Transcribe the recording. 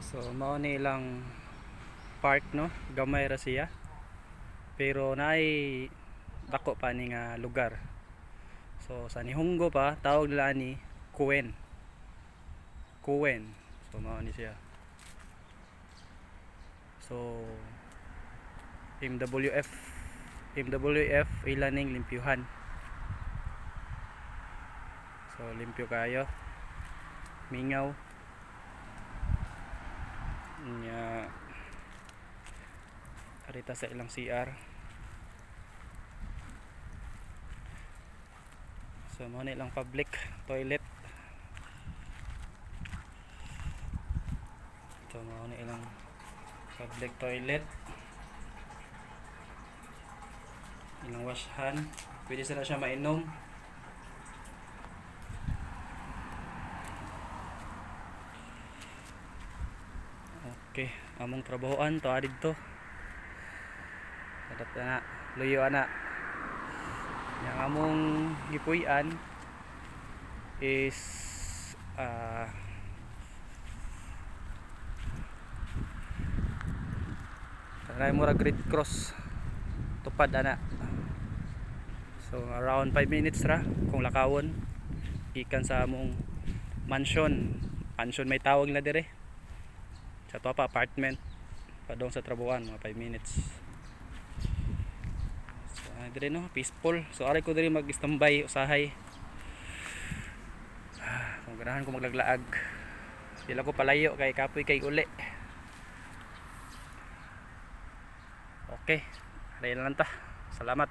So mao ni ilang park, no, gamay ra siya. Pero naay dako pa ni nga lugar. So sa Nihongo pa tawag nila ani Koen. Koen. So mao ni siya. So MWF MWF ila ning limpyuhan. So limpyo kayo. Mingaw. Nya arita sa ilang CR. So mao na ilang public toilet. So mao na ilang public toilet. Ilang wash hand. Pwede sila siya mainom. Okay, among trabahoan to didto. Dapat na luyo ana. Yang among gipuy-an is kanay murag Red Cross tupad ana. So around 5 minutes ra kung lakawon gikan sa among mansion. Mansion may tawag na dire. Sa to pa apartment padong sa trabuhan mga 5 minutes. So dire, no, peaceful. So aray ko dire mag-standby usahay. Kung ganahan ko maglaglaag. Dili ko palayo kay kapoy kay uli. Okay, aray na lang ta. Salamat.